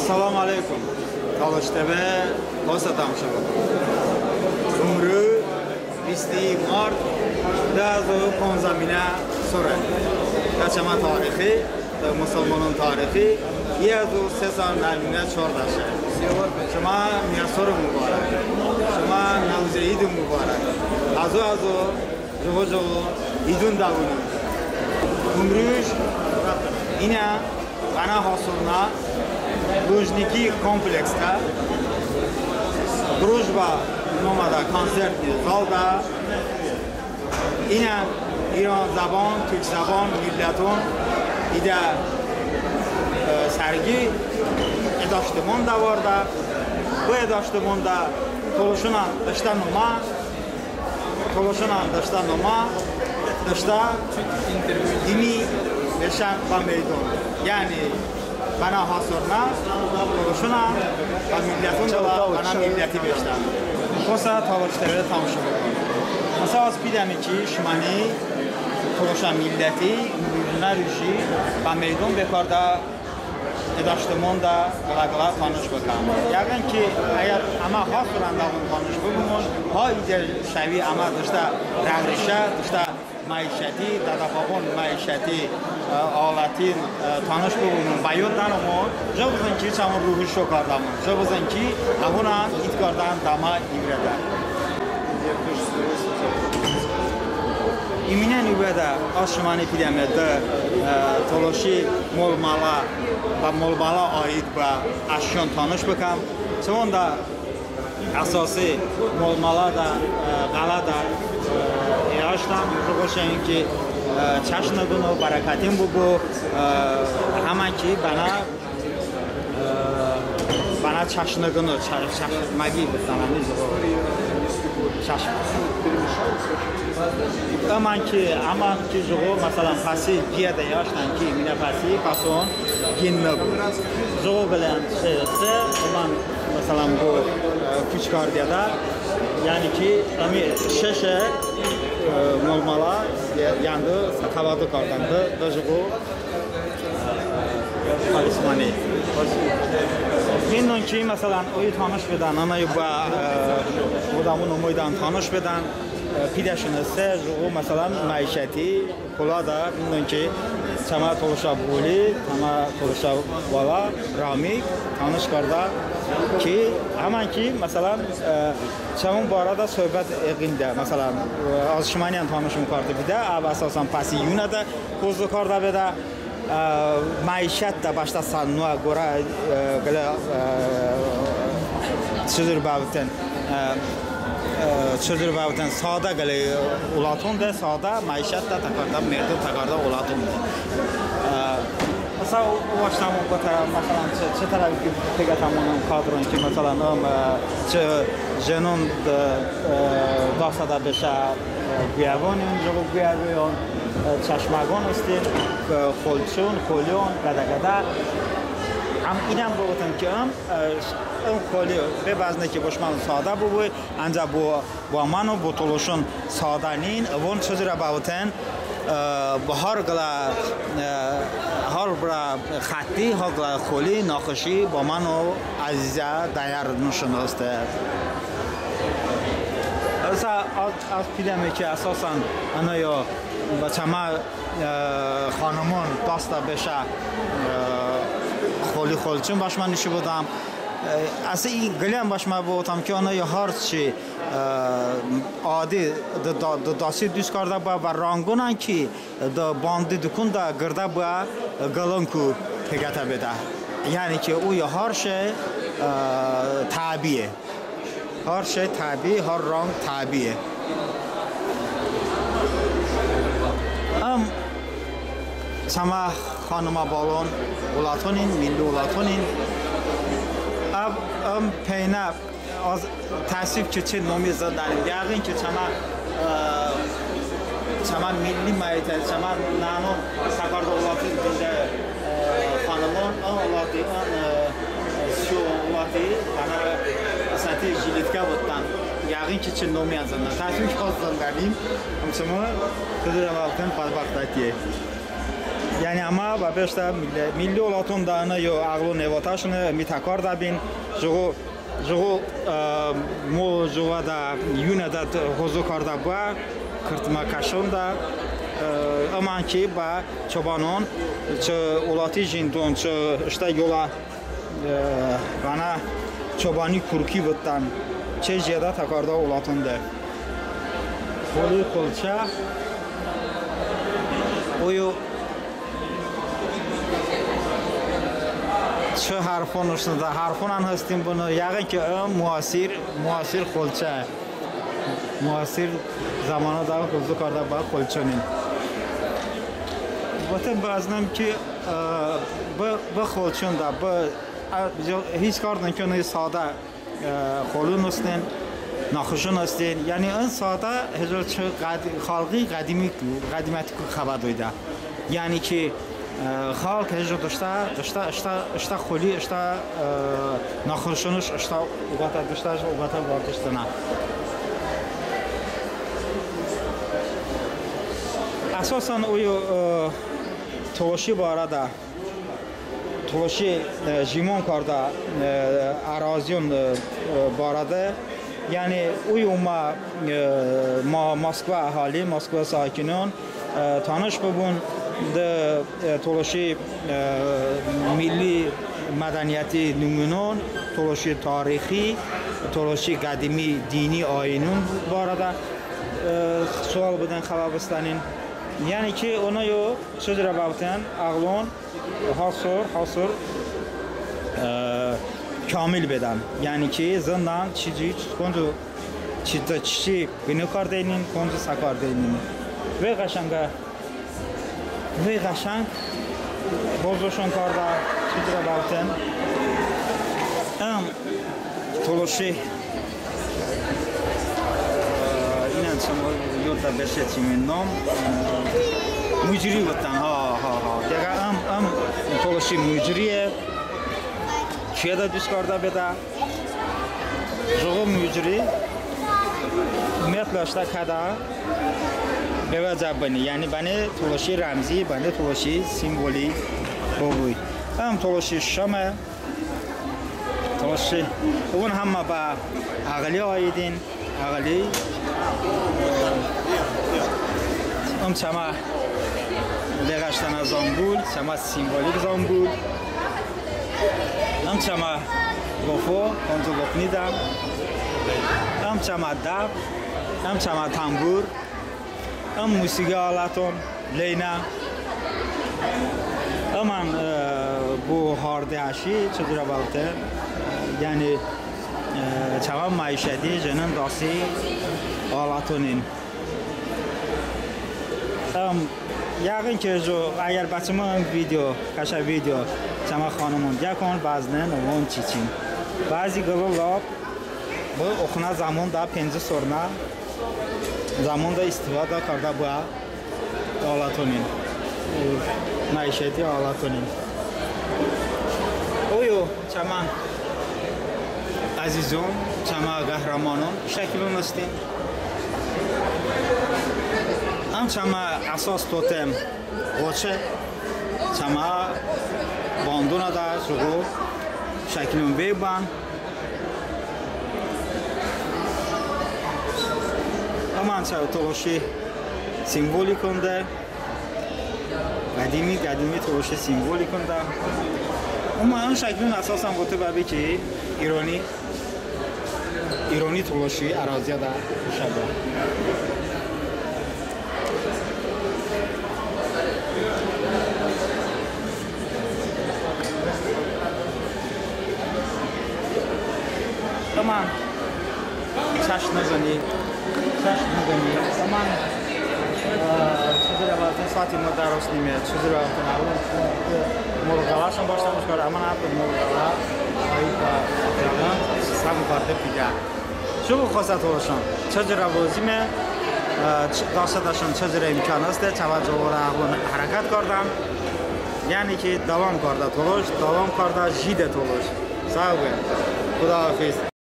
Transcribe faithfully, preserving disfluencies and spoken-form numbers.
Səlom əleykum. Tolış TV dosto təmşovo. Umruj bist mart, dı həzo ponzəminə sore. Də çəmə tarixi, də mısılmonon tarixi, i həzo se sa nəvinə çordəşe. Şımə Miyə sor mubarək. Şımə Nəvuzə idi mubarək. Həzo-həzo jıqo-jıqo idon dəvoni. Umruj inə bənə ha sornə Lujniki kompleksədə Drujba nomədə konsertni zaldə inən ironzəbon, turkzəbon milləton idə, e, sərgi edəştımon dəvardə. Bı edəştımonədə tolışonən deştə nomə, tolışonən deştə nomə, deştə dimi beşən bə meydon. Yəni bənə ha sornə tolışonən bə milləton qılə bənə milləti beşən. Xosə Tolış TV təmşo bıkən. Məsələn, az pidəme ki, şıməni tolışə milləti ımrujnə ruji bə meydon bekardə edəştımonədə qılə-qılə tanış bıkəm. Yəğın ki, əgər əmə ha sorədə əvon tanış bıbumon, ha idə şəvi əmə deştə rəğ-rişə, deştə məişəti, dədə-bobon məişəti, e, alətin, e, tanış bıbumon, bə yod dənomon, jıqo bızın ki, çəmon ruhi şo kardəmon, jıqo bızın ki, əvonən id kardəmon dəmə i vırədə. İminə nıvbədə az şıməni pidəme dı, e, tolışi molmələ, bə molmələ aid bıə əşyon tanış bıkəm. Çəvonədə əsosi molmələdə, e, ğələdə, e, eəştən, jıqo şein ki, e, çəşnıqıno, bərəkətin bıbu, e, həmən ki bənə Bənə çəşnıqıno, çə-, çəş-, məqi bıstənəni jıqo. Çəş-, ımən ki, əmən ki jıqo, məsələn, pəsi qiyədə yaştən ki, minə pəsi, pəson qin nıbu. Jıqo qıləyən se, se, ımən, məsələn, bu, e, kuç kardeədə, yəni ki, ımi şeşe, e, molmələ, yəni, təvədo kardən, bı, bı jıqo, Talismani. Vindon ki, məsələn, oy tanış bedən, ənə yo bə, e, odəmon omeydən tanış bedən, e, pidəşone se, jıqo, məsələn, məişəti, kolədə, vindon ki, çəmə tolışə boli, çəmə tolışə vələ, Ramik, tanış kardə ki, həmən ki, məsələn, e, çəvon barədə sohbət eğınedə, məsələn, e, az şıməniyən tanışım kardə bedə, əv əsosən pəsi yunədə kozlo kardə bedə, e, məişətədə bəştə sənnoə qorə, e, qılə, e, çı cur bəvoten, e, e, çı cur bəvoten, sadə qılə olətonədə, sadə məişətədə təkardə, merdon təkardə olətonədə. E, məsələn, o, o vaştəmon qotə, məsələn, çı, çı tərəf peqətəmon kadron ki, məsələn, ım, e, çı jenon, e, e, dastədə beşə, e, quəvonin, jıqo quəvoyon, e, çəşməqon hestin, e, xolçon, xoliyon, qədə-qədə. Əm inən bıvotəm ki, ım, e, ım xoli, be bəzne ki, bo şımə sadə bıbu, əncəx bo, bo əmə, bo tolışon sadə nin, əvon çı curə bəvoten, e, bo har qılə, e, har qılə xətti, har qılə xoli, naxışi bo əmə əzizə, dəyərnışon heste. Isə az, az pidəme ki, əsosən ənə yo bə çəmə, e, xanımon dastədə beşə, e, xoli, xolçon bə şımə nişo bıdəm. E, əsə i qıləyən bə şımə bıvotəm ki, ənə yo har çi, e, adi dı, dı, dı dasti duz kardə bıə və ranqonən ki, dı bandi dukonədə qırdə bıə qılonku peqətə bedə. Yəni ki, əyo har şey, e, təbiiye. Har şey təbii, har rang təbiiye. Im çəmə xanımə balon olətonin, milli olətonin. Əv, ım peynə, az təəssüf ki, çı nomi zındənim. Yəğın ki, çəmə, e, çəmə milli məyitə, çəmə nənon, Səkardə oləti dində, e, xanımon, ın oləti, ın, e, sio oləti, bənə əsəti jiletkə votdən. Yəğın ki, çı nomiyən zındən. Təəssüf ki, az zındənim. Im çımı, Xızırə bəvoten, bədbəxtətiye. Yəni əmə bəpe ıştə milli, milli olətonədə ınıyo əğılon nevotəşone, ımi təkardə bin, jıqo, jıqo, e, mo jıqoədə, yunədə hozı kardə bıə, kırtməkəşonədə, e, ımən ki bə çobanon, çı oləti jindon, çı ıştə yolə, e, bənə çobani kurki votdən, çe jiyədə təkardə olətonədə. Xoli xolçə. Oyo çı hərfon ıştında, hərfonən hestin bıno, yəğın ki, ım muasir, muasir xolçə. Muasir zəmonədə hozı kardə bıə xolçonin. Vote bəznem ki, e, bı, bı xolçonədə, bı, e, his kardın ki, ın sodə, e, xolon hestin, naxışon hestin. Yəni ın sodə hejo çı qəd-, xəlği ğədimi, ğədimətiku xəbə doydə. Yəni ki, e, xəlğ hejo deştə, deştə, ıştə, ıştə xoli, ıştə, e, naxışonış ıştə oqətə deştə, oqətə vardıştənə. Əsosən oyo, e, tolışi barədə, tolışi, e, jimon kardə, e, əraziyon, e, e, barədə. Yəni oy omə, e, Ma-, Moskva əhali, Moskva sakinon, e, tanış bıbun de, e, tolışi, e, milli mədəniyyəti nımunon, tolışi tarixi, tolışi ğədimi dini ayinon barədə, e, sual bıdən, xəbə bıstənın. Yəni ki, ınoyo çı curə bəvoten əğılon hasor, hasor, e, kamil bedən. Yəni ki, zındən çiçi, konco çiçi, çiçi bino kardeynin, konco səkardeynin. Vey qəşənqə, vey qəşənq bozdoşon kardə, çı curə bəvoten. Im tolışi, e, inən çəmə yodədə beşe çimin nom. Mucri votən, ha, ha, ha. Dəğə ım, ım tolışi mucriye. Çiyədə duz kardə bedə. Jıqo mucri, ümumiyyətlə, ıştə kədə bevəcə bıni. Yəni bənə tolışi rəmzi, bənə tolışi simvoli bıbu. Im tolışi şıme. Tolışi. Im həmmə bə əğıli aidin. Əğıli. Im çəmə leğəştənə zambul, çəmə simvolik zambul. Im çəmə qofo, konco qofnidən. Im çəmə dəf, ım çəmə tanbur. Im musiqi aləton, leynə. Imən, e, bo harde əşi, çı curə bəvoten, yəni, e, çəmə məişəti, jenon dasti alətonin. Im, yəğın ki, jo, əgər bə çımı ım video, kəşə video, çəmə xanımon diə kon, bəznen, ımon çiçin. Bəzi qılə lap, bı oxonə zəmonədə, penco soronə zəmonədə istifadə kardə bıə alətonin. Məişəti alətonin. Oyo, çəmə əzizon, çəmə ğəhrəmonon şəklon hestin. Im çəmə əsos totem ğoçe, çəmə bandonədə jıqo şəklon vey bən. Imən çəy tolışi simvolikonədə. Ğədimi, ğədimi tolışi simvolikonədə. Imən ın şəklon əsosən vote bəbe ki, İroni, İroni tolışi əraziyədə şə bə. Imən çəş nıqıni, çəş nıqıni. Imən, e, çı curə bəvoten, saati mı dərosnime, çı curə bəvoten, əvon morğələşon başlamış kardə, əmən ət morğələ, ayıbə, səmu kardə pidə. Jıqo xosə tolışon, çı curə vozime, e, çı, dastədəşon çı curə imkon heste, çəvə co vırə əğılon hərəkət kardən. Yəni ki, dəvom kardə tolış, dəvom kardə jidə tolış. Sağ bıbən. Xudahafiz.